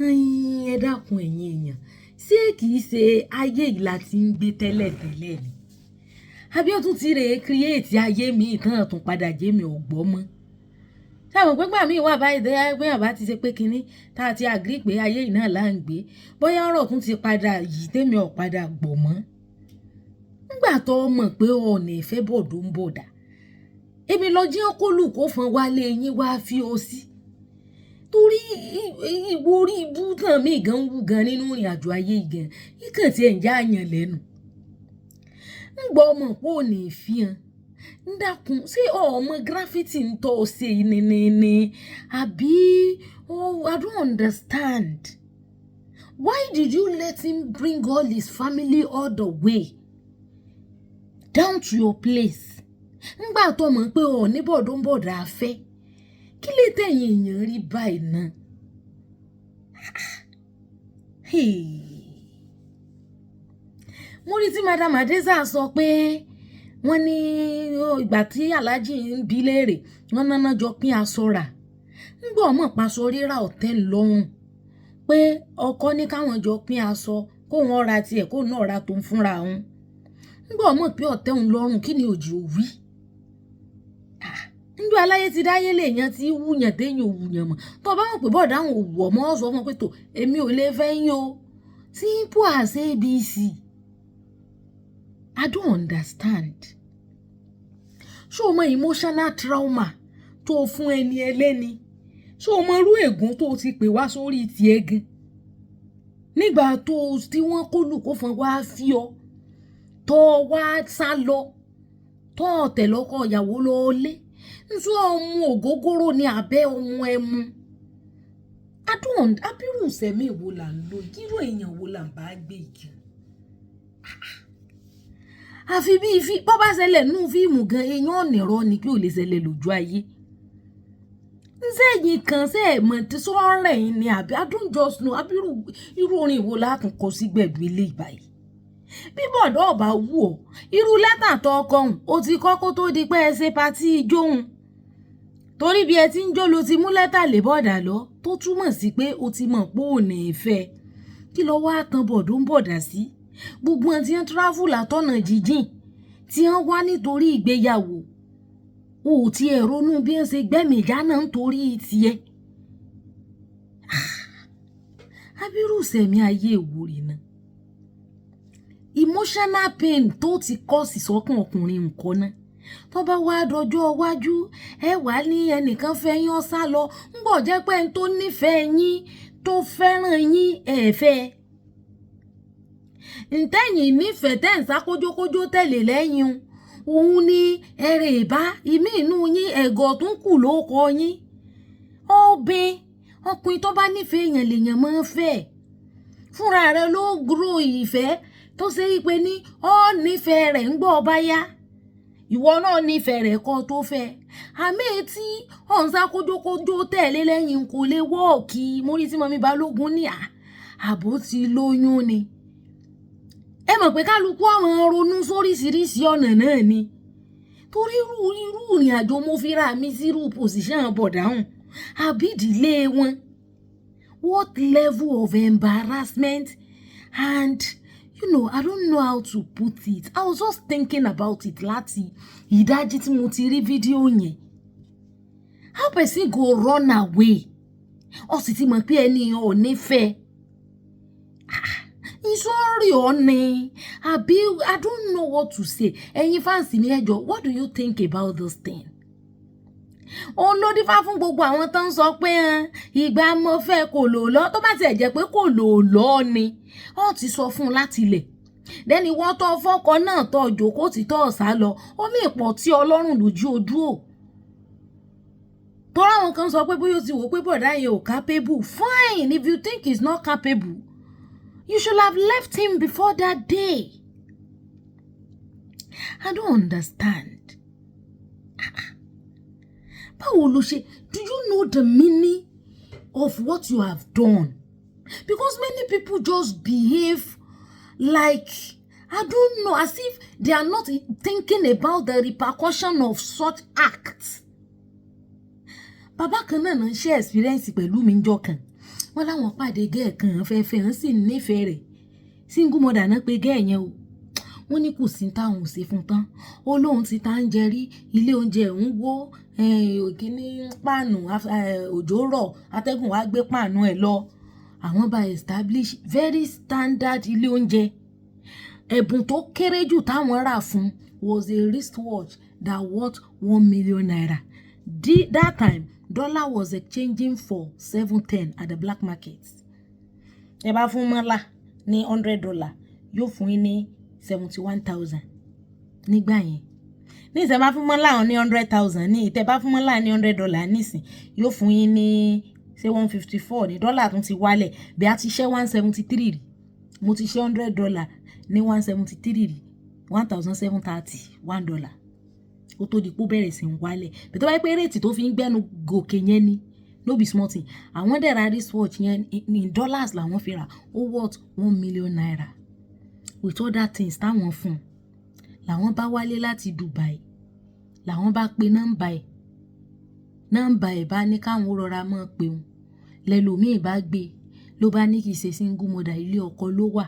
Ẹ dákun, ẹ̀yin èèyàn, ṣé kìí ṣe ayé yìí la ti ń gbé tẹ́lẹ̀tẹ́lẹ̀ ni? Àbí ó tún ti rè é create ayé mi ìtàn tún padà jẹ́ mi ò gbọ́ mọ́? Ṣé àwọn pé gbà mí wà báyìí tó yẹ pé àbá ti ṣe pé kinní tá a ti agree pé ayé yìí náà là ń gbé, bóyá ọ̀rọ̀ tún ti padà yìí tèmi ò padà gbọ́ mọ́. Nígbà tó mọ̀ pé ọ̀nà ìfẹ́ bọ̀dọ̀ ń bọ̀dà, èmi lọ jí kólù kó fọn wálé yín wá fi ọ sí. Torí ìwọ orí ibú tàn mí gan wú gan nínú ìrìn àjò ayé yìí gan, ìkàn tí ẹ̀ ń já yàn lẹ́nu. Ń gbọ́ mọ̀ pé ò ní fi hàn. Ń dákun, ṣé o mọ gravity ń tọ́ ṣe ní àbí? Oh, I don't understand. Why did you let him bring all his family all the way down to your place? Ńgbà tó mọ̀ pé ò ní bọ̀dọ̀ ń bọ̀dà fẹ́. Kí lè tẹ̀yìn èèyàn rí báyìí náà? Hey. Mo rí tí Madam Adeza sọ pé wọ́n ní ìgbà tí Alhaji ń bi léèrè, wọ́n náná jọ pín aṣọ rà. Ńgbà ọmọ paṣọ rírà ọ̀tẹ̀ ńlọ́rùn pé ọkọ ní káwọn jọ pín aṣọ, kóun ó ra tiẹ̀, kóun náà ra tòun fúnra òun. Ńgbà ọmọ pé ọ̀tẹ̀ òun lọ́rùn, kí ni òjì ò wí? Ńjọ́ aláyé ti dáyé lèèyàn tí wúyàn téèyàn ò wúyàn mọ̀. Tó bá mọ̀ pé bọ̀dá òun ò wù ọ́ mọ́, sọ fún un pé tó èmi ò lè fẹ́ yín o. Simple as ABC. I don't understand. Ṣé o mọ emotional trauma tó fún ẹni ẹlẹ́ni? Ṣé o mọ irú ègún tó ti pè wá sórí tiẹ̀ gan? Nígbà tó tí wọ́n kólù kó fọn wá fi ọ, tó wá sá lọ, tó tẹ̀ lọ́kọ ìyàwó lọ lé. Nsọ ọmú ògógóró ní abẹ́ ọmú ẹmu. I don't, abiru sẹ̀mí wo là ń lò? Irú èèyàn wo là ń bá gbé igi? Àfi bí fi bọ́ bá ṣẹlẹ̀ nínú fíìmù gan, èèyàn ọ̀nìrọ̀ ni kí ò lè ṣẹlẹ̀ lójú ayé. Ǹsẹ̀yìn kan ṣe é mọ̀ tí sọ́ọ̀rẹ̀ yín ni àbí? I don't just know. Abiru irú orin wo látún kọ sí gbẹ̀dú ilé ìbáyìí? Bí bọ̀dọ̀ ọba wù ọ́, irú lẹ́tà tó kọ hùn, ó ti kọ́ kó tó di pé ẹ ṣe party ijó hùn. Torí bí ẹ ti ń jó lo ti mú lẹ́tà lé bọ̀dà lọ, tó túmọ̀ sí pé o ti mọ̀ pé ò ní fẹ́. Kí ló wá tan bọ̀dọ̀ ń bọ̀dà sí? Gbogbo wọn tí wọ́n travel látọ̀nà jíjìn, tí wọ́n wá nítorí ìgbéyàwó. O ò tiẹ̀ ronú bí wọ́n ṣe gbẹ́mìí jáná nítorí tiẹ̀. Abiru sẹ̀mí ayé wo rè náà? Emotional pain tó ti cause sọ́kàn ọkùnrin nǹkan náà. Tó bá wá dọjọ́ iwájú, ẹ wà ní ẹnìkan fẹ́ yín ó sá lọ. Ń bọ̀ jẹ́ pé ẹni tó nífẹ̀ẹ́ yín, tó fẹ́ràn yín, ẹ fẹ́. Ǹtẹ̀yìn nífẹ̀ẹ́ tẹ́ ń sá kójókójó tẹ̀lé lẹ́yìn òun ni ẹ̀rẹ̀ ìbá ìmí inú yín ẹ̀gọ́ tún kù ló kọ yín. Obìn ọkùnrin tó bá nífẹ̀ẹ́ èèyàn lèèyàn máa ń fẹ́. Fúnra rẹ̀ ló grow ìfẹ́ tó ṣe é pé ní ó nífẹ̀ẹ́ rẹ̀ ń gbọ́ ọba yá. Ìwọ náà nífẹ̀ẹ́ rẹ̀ kó tó fẹ́. Àmì tí ò ń sá kójókójó tẹ̀lé lẹ́yìn kò lè work. Mo rí tí mummy Balógun ní àbó ti lóyún ni. Ẹ mọ̀ pé kálukú àwọn ronú sóríṣiríṣi ọ̀nà náà ni. Torí irú irú ìrìn àjò mo fi ra mi sírú position bọ̀dáhùn àbí ìdílé wọn. What level of embarrassment and I don't know how to put it. I was just thinking about it láti ìdájí tí mo ti rí fídíò yẹn. How person go run away? Ó sì ti mọ̀ pé ẹni ò ní fẹ́. Ìsọ̀rí ọ ni àbí? I don't know what to say. Ẹ̀yin fans mi, ẹ jọ̀ọ́, what do you think about this thing? Òun ló dífá fún gbogbo àwọn tó ń sọ pé ìgbà mo fẹ́ kò lò lọ. Tó bá tiẹ̀ jẹ́ pé kò lò lọ ni, ó ti sọ fún un láti ilẹ̀. Dẹ́ni wọ́n tó fọ́kọ náà tó jókòó tí tó sá lọ, ó mì pọ̀ tí Ọlọ́run lójú ojú ò. Torí àwọn kan sọ pé bóyá o ti wò pé bọ̀dá yẹn ò capable. Fine, if you think he's not capable, you should have left him before that day. I don't understand. Báwo ló ṣe, do you know the meaning of what you have done? Because many people just behave like, I don't know, as if they are not thinking about the repercussion of such acts. Bàbá kan náà ń ṣe experience pẹ̀lú mi njọ́ kan. Wọ́n láwọn pàdé girl kan fẹ́fẹ́ hàn sì nífẹ̀ẹ́ rẹ̀. Single mother náà pé girl yẹn o. Wọ́n ní kò sí táwọn ò ṣe fún tán. Ó lóun ti ta ń jẹ rí, ilé oúnjẹ ń wó, kíní páànù, òjò rọ̀, atẹ́gùn wá gbé páànù ẹ̀ lọ. Àwọn bá establish very standard ilé oúnjẹ. Ẹ̀bùn tó kéré jù táwọn rà fún was a wristwatch that worth ₦1 million. That time, dollar was exchanging for 710 at the black market. Ẹ bá fún mọ́là ní $100, yóò fún yín ní 71,000 nígbà yẹn. Ní ìsẹ̀ bá fún mọ́là ní 100,000, ní ìtẹ́ bá fún mọ́là ní $100 nísìn, yóò fún yín ní ṣé 154 ní. Dọ́là tún ti wálẹ̀ bí a ti ṣẹ́ 173 rí. Mo ti ṣe $100 ní 173 rí, 1,730 $1, ó tó di pé ó bẹ̀rẹ̀ sí ń wálẹ̀. Bí tó bá yẹ pé rate tó fi ń gbẹ́nu gòkè yẹn ni, no be small thing. Àwọn dẹ̀ ra wristwatch yẹn, in dollars làwọn fi rà, ó worth ₦1 million with other things táwọn fún un. Làwọn bá wálé láti Dubai, làwọn bá pe nọ́mbà ẹ̀, nọ́mbà ẹ̀ bá ní káwọn rọra mọ́ pé òun lẹ́lòmíì bá gbé, ló bá ní kì í ṣe single mother, ilé ọkọ ló wà.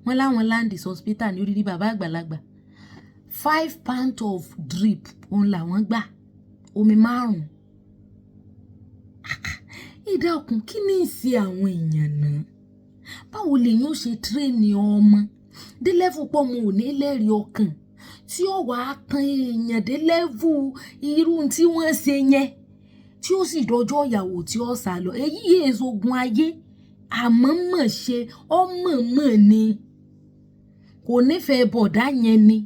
Wọ́n láwọn land hospital ní odidi bàbá àgbàlagbà. 5 pound of drip òun làwọn gbà, omi márùn-ún. Ìdákun, kí ni í ṣe àwọn èèyàn náà? Báwo lèèyàn ó ṣe train ọmọ dé level pọ̀ mo ò ní lẹ́rìí ọkàn tí ó wàá tan èèyàn dé level irú tí wọ́n ṣe yẹn, tí ó sì dọjọ́ ìyàwó tí ó sá lọ? Èyí èso ogun ayé, àmọ́ mọ̀ ṣe ọmọ mọ̀ ni kò nífẹ̀ẹ́ bọ̀dá yẹn ni.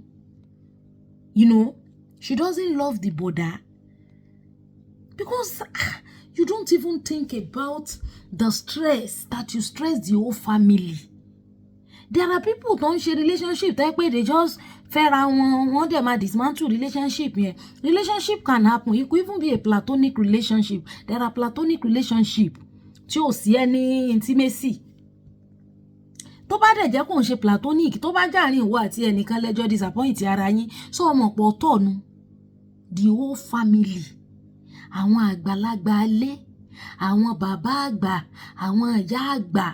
She doesn't love the bọ̀dá because you don't even think about the stress that you stress the whole family. There are people tó ń ṣe relationship tẹ́ pé they just fẹ́ra wọn, wọ́n dẹ̀ máa dismantle relationship yẹn. Relationship can happen. It could even be a platonic relationship. There are platonic relationship tí ò sí any intimacy. Tó bá dẹ̀ jẹ́ kó ń ṣe platonic, tó bá jàrin ìwọ àti ẹnìkan lẹ́jọ́ disappoint ara yín, sọ ọmọ pọ̀ tọ̀nu the whole family, àwọn àgbàlagbà alẹ́, àwọn bàbá àgbà, àwọn ìyá àgbà,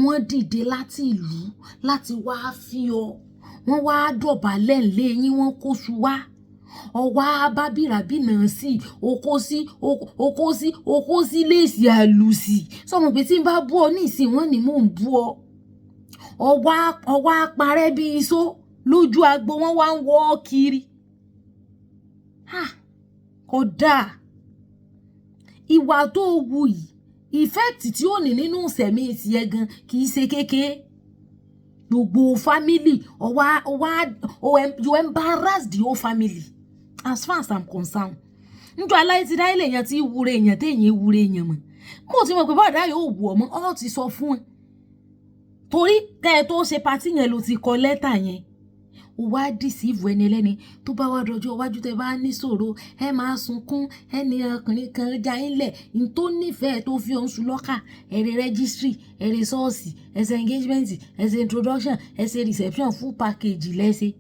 wọ́n dìde láti ìlú láti wá fi ọ, wọ́n wá dọ̀bálẹ̀ ńlé yín, wọ́n kóṣù wá, ọwọ́ abábìràbìnà sí okó sí okó sí okó sí léèsì àlùsì. Sọmọ pé tí n bá bú ọ ní ìsìn, wọn ni mò ń bú ọ. Ọwọ́ apárẹ́ bí iṣó lójú agbo, wọn wá ń wọ́ ọ kiri. Kódà ìwà tó wù yìí, effect tí ó ní nínú ìsẹ̀mí tiẹ̀ gan kì í ṣe kékeré. Gbogbo family, ọwá ọwá, you embarrass the whole family as far as I'm concerned. Njọ aláyé ti dáyé lèèyàn tí wúre èèyàn téèyàn wúre èèyàn mọ̀. Mo ti mọ̀ pé bọ́ọ̀dá yóò wù ọmọ ọ ti sọ fún ẹ, torí kẹ́ ẹ tó ṣe party yẹn ló ti kọ lẹ́tà yẹn. Ó wá deceive ẹni ẹlẹ́ni. Tó bá wá dọjọ́ iwájú, tẹ́ bá níṣòro, ẹ máa sunkún. Ẹni ọkùnrin kan já yín lẹ̀ ní tó nífẹ̀ẹ́ tó fi òun sùn lọ́kà, ẹ̀rẹ̀ registry, ẹ̀rẹ̀ ṣọ́ọ̀ṣì, ẹ̀sẹ̀ engagement, ẹ̀sẹ̀ introduction, ẹ̀sẹ̀ reception, full package lẹ́sẹ̀.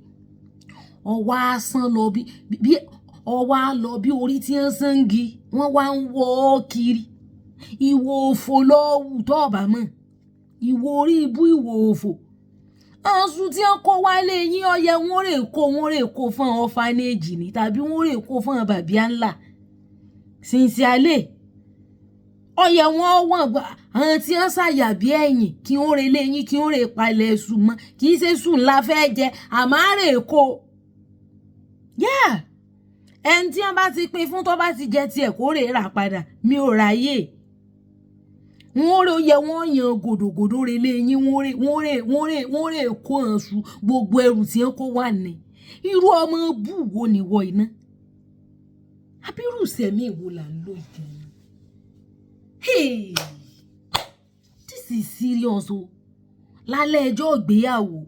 Ọwọ́ asán lọ bí ọwọ́ á lọ bí orí tí ń sangi, wọ́n wá ń wọ́ ọ kiri. Ìwò òfò lọ́wù tó ọ̀bà mọ̀, ìwò orí ibú, ìwò òfò. Ọ̀sùn tí wọ́n kó wálé yín, ọyẹ wọn rè kó, wọn rè kó fún orphanage ni, tàbí wọn rè kó fún bàbí ńlá. Sincerely, ọyẹ wọn wọ̀n gbà àwọn tí wọ́n ṣàyà bí ẹ̀yìn kí wọ́n rè lé yín, kí wọ́n rè palẹ̀ sùn mọ́. Kì í ṣe sùn ńlá fẹ́ jẹ, àmọ́ àrè kó. Yeah, ẹni tí wọ́n bá ti pín fún, tó bá ti jẹ tiẹ̀, kó rè rà padà. Mi ò ráyè. Wọ́n rè yẹ wọ́n yan gòdògòdò rè lé yín, wọ́n rè kó hàn sùn gbogbo ẹrù tí wọ́n kó wà ní. Irú ọmọ bú wo ni wọ iná? Abirù sẹ̀mí ìwo là ń lò ìdí? Hey, this is serious o. Lálẹ́ ẹjọ́ ìgbéyàwó,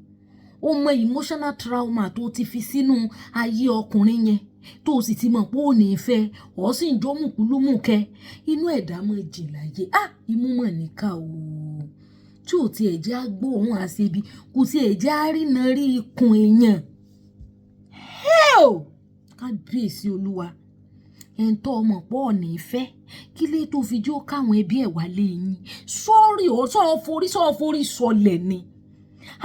ó mọ emotional trauma tó ti fi sínú ayé ọkùnrin yẹn, tó o sì ti mọ̀ pé ò ní fẹ́ ọ, sì ń jó mùkúlùmùkẹ́. Inú ẹ̀dá mọ̀ jìn láyé. Ah, imú mọ̀ níkà o, tí ò tiẹ̀ jẹ́ agbóhùn àṣebi, kò tiẹ̀ jẹ́ àrínà rí ikùn èèyàn. Hell, kábíyèsí olúwa. Ẹni tó ọmọ pọ̀ ní fẹ́, kí lè tó fi jó káwọn ẹbí ẹ̀ wálé yín? Sọ́ọ̀rì ó sọ́ọ̀ forí sọlẹ̀ ni,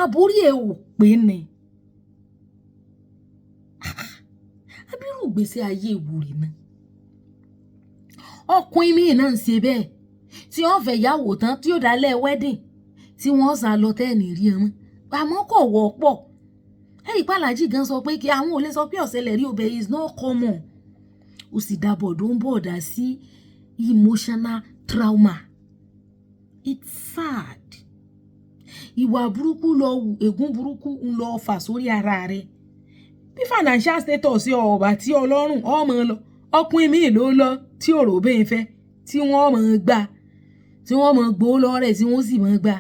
àbórí ẹ̀ ò pé ni. Abirù gbèsè ayé ìwúrí náà, ọkùnrin míì náà ń ṣe bẹ́ẹ̀, tí wọ́n fẹ́ yàwó tán, tí ó dálẹ̀ wedding, tí wọ́n sá lọ tẹ́ẹ̀nì rí wọn, àmọ́ kò wọ́pọ̀. Ẹ̀rí pàlàjì gan sọ pé kí àwọn ò lè sọ pé ọ̀sẹ̀lẹ̀ rí obẹ̀ is not common. Ó sì dá bọ̀dọ̀ ń bọ̀dà sí emotional trauma. It's sad. Ìwà burúkú lọ wù, ègún burúkú ń lọ fà sórí ara rẹ̀. Bí financial status ọ̀bà tí ọlọ́run ọmọ lọ, ọkùnrin míì ló lọ tí òrò bẹ́ẹ̀ fẹ́, tí wọ́n mọ̀ gbà, tí wọ́n mọ̀ gbó lọ́rẹ̀, tí wọ́n sì mọ̀ gbà,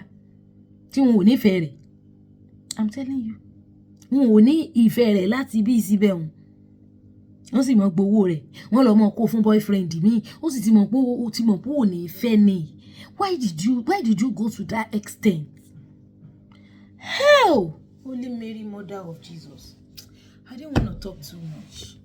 tí wọn ò nífẹ̀ẹ́ rẹ̀. I'm telling you, wọn ò ní ìfẹ́ rẹ̀ láti bí síbẹ̀. Wọn wọ́n sì mọ̀ gbowó rẹ̀, wọ́n lọ mọ̀ kó fún boyfriend mi. Ó sì ti mọ̀ pé ó ti mọ̀ pé ò ní fẹ́ ni. Why did you go to that extent? Hell, Holy Mary, Mother of Jesus, I didn't want to talk too much.